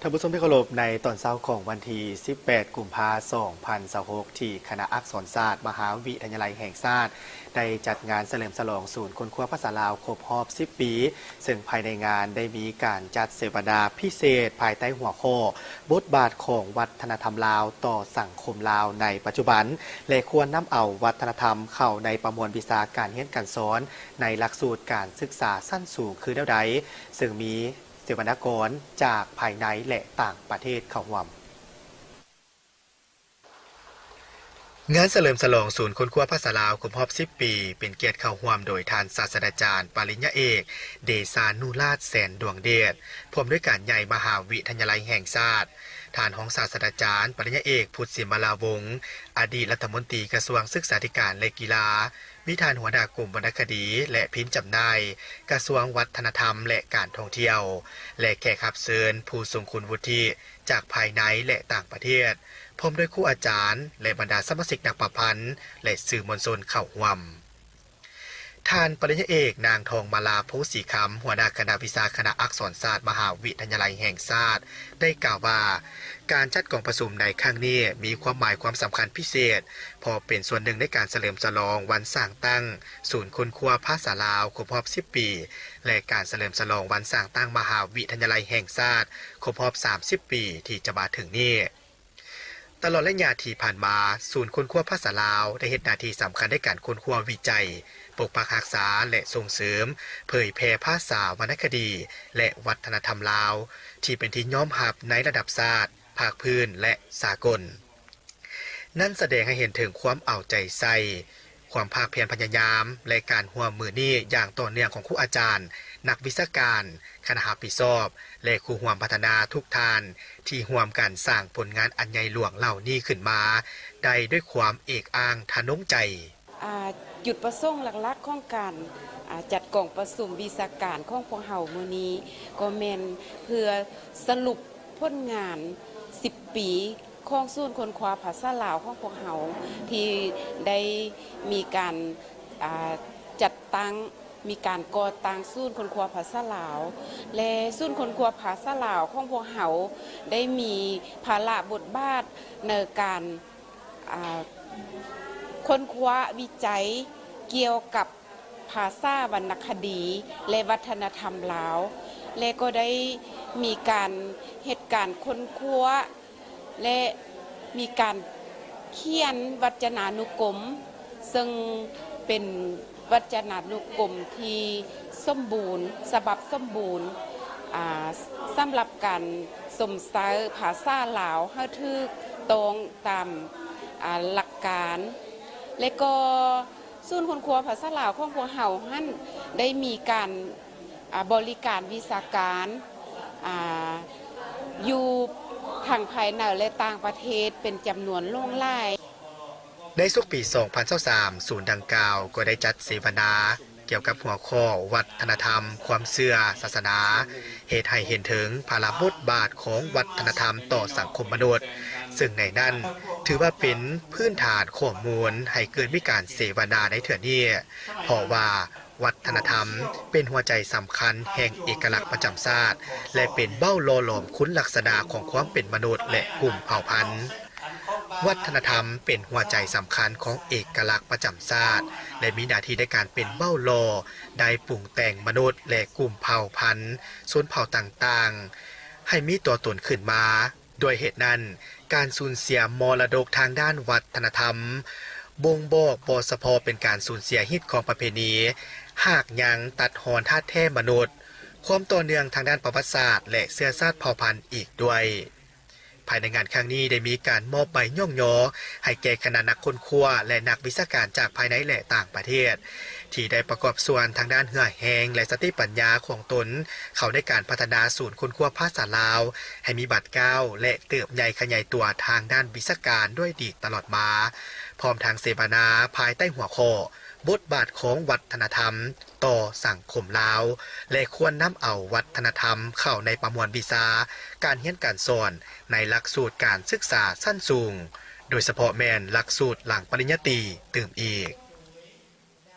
ທ່ານຜູ້ຊົມທີ່ເຄົາລົບ, ໃນຕອນເຊົ້າຂອງວັນທີສິບແປດ ກຸມພາ ສອງພັນຊາວຫົກ ທີ່ຄະນະອັກສອນສາດ ມະຫາວິທະຍາໄລແຫ່ງຊາດ ໄດ້ຈັດງານສະເຫຼີມສະຫຼອງສູນຄົ້ນຄວ້າພາສາລາວຄົບຮອບສິບປີ, ເຊິ່ງພາຍໃນງານໄດ້ມີການຈັດເສວະນາພິເສດພາຍໃຕ້ຫົວຂໍ້ ບົດບາດຂອງວັດທະນະທຳລາວຕໍ່ສັງຄົມລາວໃນປັດຈຸບັນ ແລະ ຄວນນຳເອົາວັດທະນະທຳເຂົ້າໃນປະມວນວິຊາການຮຽນການສອນໃນຫຼັກສູດການສຶກສາຊັ້ນສູງຄືແນວໃດ, ເຊິ່ງມີ ເສວະນາກອນຈາກພາຍໃນ ແລະ ຕ່າງປະເທດເຂົ້າຮ່ວມ. ງານສະເຫຼີມສະຫຼອງສູນຄົ້ນຄວ້າພາສາລາວຄົບຮອບສິບປີ ເປັນກຽດເຂົ້າຮ່ວມໂດຍທ່ານສາດສະດາຈານປະລິນຍາເອກ ເດຊານຸລາດ ແສນດວງເດດ, ຜູ້ອຳນວຍການໃຫຍ່ມະຫາວິທະຍາໄລແຫ່ງຊາດ, ທ່ານຮອງສາດສະດາຈານປະລິນຍາເອກ ພຸດສິມມະລາວົງ ອະດີດລັດຖະມົນຕີກະຊວງສຶກສາທິການ ແລະ ກິລາ, ມີທ່ານຫົວໜ້າກົມວັນນະຄະດີ ແລະ ພິມຈຳໜ່າຍ ກະຊວງວັດທະນະທຳ ແລະ ການທ່ອງທ່ຽວ ແລະ ແຂກຮັບເຊີນຜູ້ຊົງຄຸນວຸດທິຈາກພາຍໃນ ແລະ ຕ່າງປະເທດ, ພ້ອມດ້ວຍຄູອາຈານ ແລະ ບັນດາສະມາຊິກນັກປະພັນ ແລະ ສື່ມວນຊົນເຂົ້າຮ່ວມ. ທ່ານປະລິນຍາເອກ ນາງ ທອງມາລາ ໂພສີຄຳ, ຫົວໜ້າຄະນະວິຊາຄະນະອັກສອນສາດ ມະຫາວິທະຍາໄລແຫ່ງຊາດ ໄດ້ກ່າວວ່າ ການຈັດກອງປະຊຸມໃນຄັ້ງນີ້ມີຄວາມໝາຍຄວາມສຳຄັນພິເສດ ເພາະເປັນສ່ວນໜຶ່ງໃນການສະເຫຼີມສະຫຼອງວັນສ້າງຕັ້ງສູນຄົ້ນຄວ້າພາສາລາວຄົບຮອບສິບປີ ແລະ ການສະເຫຼີມສະຫຼອງວັນສ້າງຕັ້ງມະຫາວິທະຍາໄລແຫ່ງຊາດຄົບຮອບສາມສິບປີທີ່ຈະມາເຖິງນີ້. ຕະຫຼອດໄລຍະທີ່ຜ່ານມາ, ສູນຄົ້ນຄວ້າພາສາລາວໄດ້ເຮັດໜ້າທີ່ສຳຄັນໃນການຄົ້ນຄວ້າ, ວິໄຈ, ປົກປັກຮັກສາ ແລະ ສົ່ງເສີມເຜີຍແຜ່ພາສາ, ວັນນະຄະດີ ແລະ ວັດທະນະທຳລາວ ທີ່ເປັນທີ່ຍອມຮັບໃນລະດັບຊາດ, ພາກພື້ນ ແລະ ສາກົນ. ນັ້ນສະແດງໃຫ້ເຫັນເຖິງຄວາມເອົາໃຈໃສ່, ຄວາມພາກພຽນພະຍາຍາມ ແລະ ການຮ່ວມມືນີ້ຢ່າງຕໍ່ເນື່ອງຂອງຄູອາຈານ, ນັກວິຊາການ, ຄະນະຮັບຜິດຊອບ ແລະ ຄູ່ຮ່ວມພັດທະນາທຸກທ່ານ ທີ່ຮ່ວມກັນສ້າງຜົນງານອັນໃຫຍ່ຫຼວງເຫຼົ່ານີ້ຂຶ້ນມາໄດ້ດ້ວຍຄວາມເອກອ້າງທະນົງໃຈ. ອາ, ຈຸດປະສົງຫຼັກໆຂອງການ, ອາ, ຈັດກອງປະຊຸມວິຊາການຂອງພວກເຮົາມື້ນີ້ ກໍແມ່ນເພື່ອສະຫຼຸບຜົນງານສິບປີ ຂອງສູນຄົ້ນຄວ້າພາສາລາວຂອງພວກເຮົາ ທີ່ໄດ້ມີການ, ອາ, ຈັດຕັ້ງ, ມີການກໍ່ຕັ້ງສູນຄົ້ນຄວ້າພາສາລາວ ແລະ ສູນຄົ້ນຄວ້າພາສາລາວຂອງພວກເຮົາໄດ້ມີພາລະບົດບາດໃນການ, ອາ, ຄົ້ນຄວ້າວິໄຈກ່ຽວກັບ ພາສາວັນນະຄະດີ ແລະ ວັດທະນະທຳລາວ ແລະ ກໍໄດ້ມີການເຮັດການຄົ້ນຄວ້າ ແລະ ມີການຂຽນວັດຈະນານຸກົມ ເຊິ່ງເປັນວັດຈະນານຸກົມທີ່ສົມບູນ, ສະບັບສົມບູນ, ອາ, ສຳລັບການຊົມໃຊ້ພາສາລາວໃຫ້ຖືກຕ້ອງຕາມ, ອາ, ຫຼັກການ ແລະ ກໍ ສູນຄົ້ນຄວ້າພາສາລາວຂອງພວກເຮົາຫັ້ນ ໄດ້ມີການ, ອາ, ບໍລິການວິຊາການ, ອາ, ຢູ່ທັງພາຍໃນ ແລະ ຕ່າງປະເທດເປັນຈຳນວນຫຼວງຫຼາຍ. ໃນສົກປີສອງພັນຊາວສາມ ສູນດັ່ງກ່າວກໍໄດ້ຈັດເສວະນາກ່ຽວກັບຫົວຂໍ້ ວັດທະນະທຳ, ຄວາມເຊື່ອ, ສາສະໜາ, ເຮັດໃຫ້ເຫັນເຖິງພາລະບົດບາດຂອງວັດທະນະທຳຕໍ່ສັງຄົມມະນຸດ, ເຊິ່ງໃນນັ້ນຖືວ່າເປັນພື້ນຖານຂໍ້ມູນໃຫ້ເກີດມີການເສວະນາໃນເທື່ອນີ້, ເພາະວ່າວັດທະນະທຳເປັນຫົວໃຈສຳຄັນແຫ່ງເອກະລັກປະຈຳຊາດ ແລະ ເປັນເບົ້າຫຼໍ່ຫຼອມຄຸນລັກສະນະຂອງຄວາມເປັນມະນຸດ ແລະ ກຸ່ມເຜົ່າພັນ. ວັດທະນະທຳເປັນຫົວໃຈສຳຄັນຂອງເອກະລັກປະຈຳຊາດ ແລະ ມີໜ້າທີ່ໃນການເປັນເບົ້າຫຼໍ່ ໄດ້ປຸງແຕ່ງມະນຸດ ແລະ ກຸ່ມເຜົ່າພັນຊົນເຜົ່າຕ່າງໆ ໃຫ້ມີຕົວຕົນຂຶ້ນມາ. ດ້ວຍເຫດນັ້ນ, ການສູນເສຍມໍລະດົກທາງດ້ານວັດທະນະທຳ ບົ່ງບອກບໍ່ສະເພາະເປັນການສູນເສຍຮີດຄອງປະເພນີ, ຮາກຫຍັງ, ຕັດຮອນທາດແທ້ມະນຸດ, ຄວາມຕໍ່ເນື່ອງທາງດ້ານປະຫວັດສາດ ແລະ ເຊື້ອຊາດເຜົ່າພັນອີກດ້ວຍ. ພາຍໃນງານຄັ້ງນີ້ໄດ້ມີການມອບໃບຍ້ອງຍໍໃຫ້ແກ່ຄະນະນັກຄົ້ນຄວ້າ ແລະ ນັກວິຊາການຈາກພາຍໃນ ແລະ ຕ່າງປະເທດ ທີ່ໄດ້ປະກອບສ່ວນທາງດ້ານເຫື່ອແຮງ ແລະ ສະຕິປັນຍາຂອງຕົນ ເຂົ້າໃນການພັດທະນາສູນຄົ້ນຄວ້າພາສາລາວ ໃຫ້ມີບາດກ້າວ ແລະ ເຕີບໃຫຍ່ຂະຫຍາຍຕົວທາງດ້ານວິຊາການດ້ວຍດີຕະຫຼອດມາ, ພ້ອມທັງເສວະນາພາຍໃຕ້ຫົວຂໍ້ ບົດບາດຂອງວັດທະນະທຳ ຕໍ່ສັງຄົມລາວ ແລະ ຄວນນຳເອົາວັດທະນະທຳເຂົ້າໃນປະມວນວິຊາການຮຽນການສອນໃນຫຼັກສູດການສຶກສາຊັ້ນສູງ, ໂດຍສະເພາະແມ່ນຫຼັກສູດຫຼັງປະລິນຍາຕີຕື່ມອີກ.